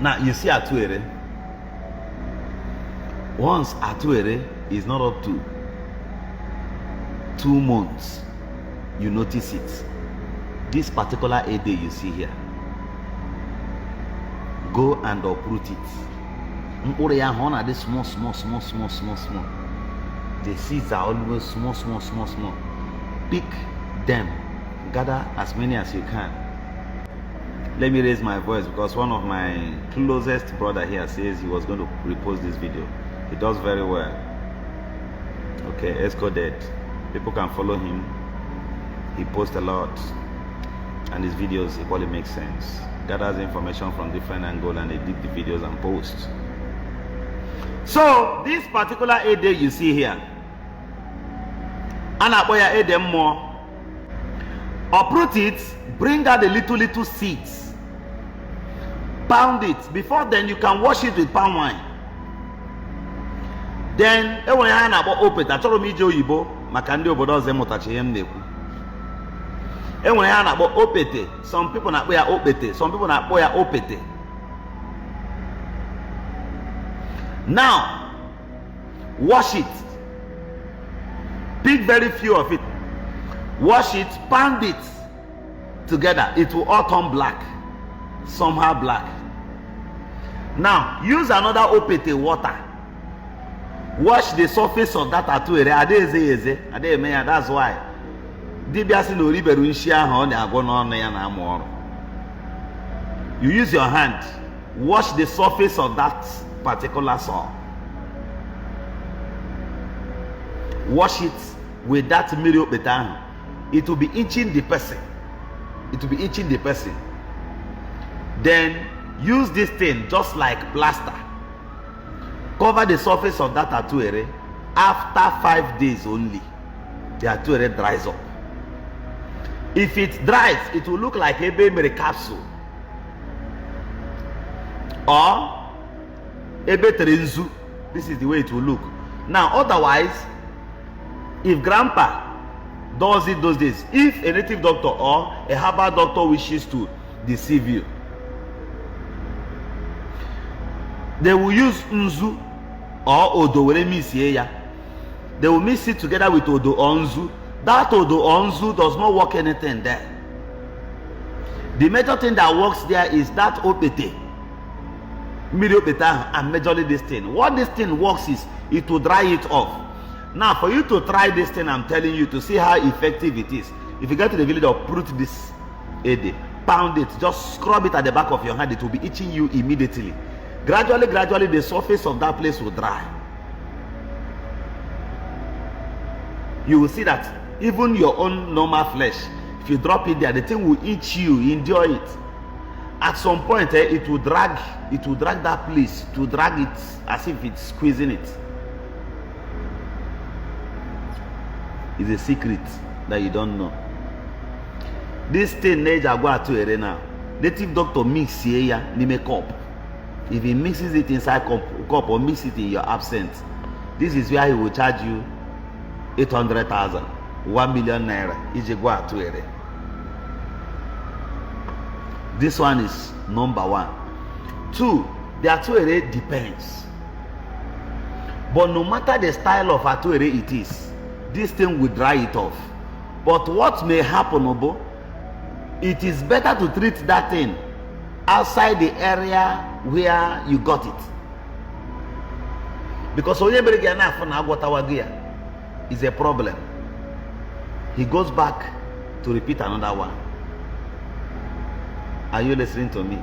Now you see Atu-ere. Once Atu-ere is not up to 2 months, you notice it. This particular ede you see here, go and uproot it. This small. The seeds are always small. Pick them, gather as many as you can. Let me raise my voice because one of my closest brother here says he was going to repost this video. He does very well. Okay, escorted. People can follow him. He posts a lot, and his videos equally make sense. Gathers information from different angles and edit the videos and posts. So this particular ede you see here, Anaboya ede more. Uproot it, bring out the little seeds, pound it. Before then, you can wash it with palm wine. Then, when you have open, I told me Joyibo, Makandi obodoze motachiyem neku. And when you have opete, some people not wear opete, some people not wear opete. Now, wash it. Pick very few of it. Wash it, pound it together. It will all turn black, somehow black. Now, use another opete water. Wash the surface of that Atu-ere. That's why. You use your hand. Wash the surface of that particular soil. Wash it with that mirror betan. It will be itching the person. Then use this thing just like plaster. Cover the surface of that Atu-ere. After 5 days only, the Atu-ere dries up. If it dries, it will look like a baby capsule or a beterenzu. This is the way it will look. Now, otherwise, if grandpa does it those days, if a native doctor or a herbal doctor wishes to deceive you, they will use nzu or odo. They will mix it together with odo or nzu. That odo or nzu does not work anything there. The major thing that works there is that opete, and majorly this thing. What this thing works is it will dry it off. Now, for you to try this thing, I'm telling you, to see how effective it is. If you get to the village, uproot this ede, pound it, just scrub it at the back of your hand. It will be itching you immediately. Gradually, the surface of that place will dry. You will see that even your own normal flesh, if you drop it there, the thing will itch you. Enjoy it. At some point, it will drag that place, to drag it as if it's squeezing it. It's a secret that you don't know. This thing Atu-ere now, native doctor mix here in a cup. If he mixes it inside cup or mix it in your absence, this is where he will charge you 800,000, 1 million naira. Atu-ere. This one is number 1. 2, the Atu-ere depends. But no matter the style of Atu-ere it is, this thing will dry it off. But what may happen, Obo, it is better to treat that thing outside the area where you got it. Because is a problem. He goes back to repeat another one. Are you listening to me?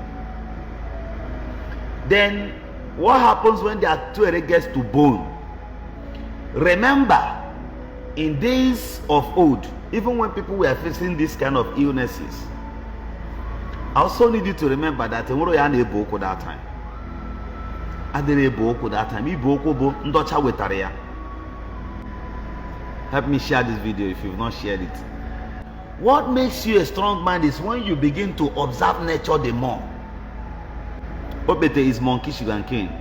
Then what happens when the Atu-ere gets to bone? Remember, in days of old, even when people were facing this kind of illnesses, I also need you to remember that that time. Help me share this video if you've not shared it. What makes you a strong man is when you begin to observe nature the more. Opete is monkey sugar cane.